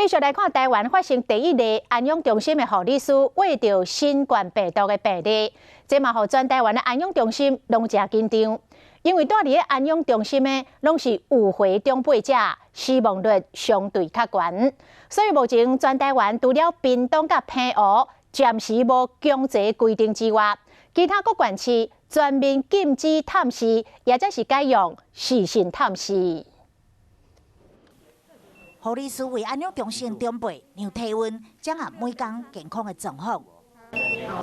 續來看台灣發生第一例安養中心的護理師罹著新冠病毒的病例，這嘛予全台灣的安養中心攏誠緊張，因為蹛佇咧安養中心的攏是有歲長輩者，死亡率相對較懸，所以目前全台灣除了屏東佮澎湖暫時無強制規定之外，其他各縣市全面禁止探視，抑者是改用視訊探視。護理師為安養中心長輩量體溫，掌握每工健康的狀況。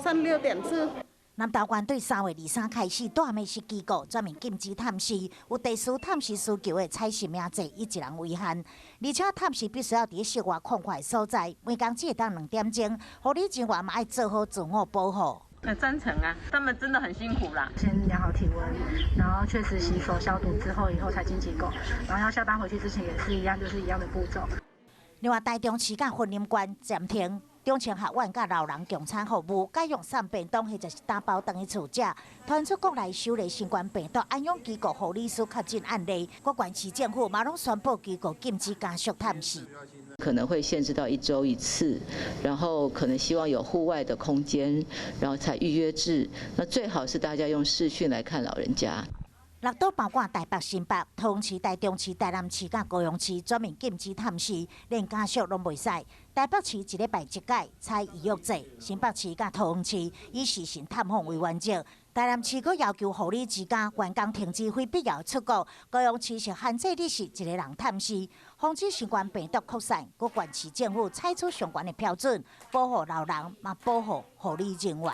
36.4。南投縣對3月23開始，蹛美食機構全面禁止探視，有特殊探視需求的採實名制，以一人為限。而且探視必須要佇室外空曠所在，每工只會當2點鐘。護理人員嘛愛做好自我保護。很贊成啊，他們真的很辛苦啦。先量好體溫，然後確實洗手消毒之後，以後才進機構。然後要下班回去之前也是一樣，就是一樣的步驟。另外，台中市佮雲林縣暫停中青學院佮老人共餐服務，改用送便當或者是打包轉去厝食。傳出國內首例新冠病毒安養機構護理師確診案例，各縣市政府嘛攏宣布機構禁止家屬探視。可能會限制到一週一次，然後可能希望有戶外的空間，然後採預約制。那最好是大家用視訊來看老人家。六都包括台北、新北、桃園市、台中市、台南市佮高雄市全面禁止探視，連家屬攏袂使。台北市一禮拜一改採預約制，新北市佮桃園市以視訊探訪為原則。台南市閣要求護理之家員工停止非必要出國，高雄市是限制你是一個人探視，防止新冠病毒擴散。各縣市政府採取相關的標準，保護老人，嘛保護護理人員。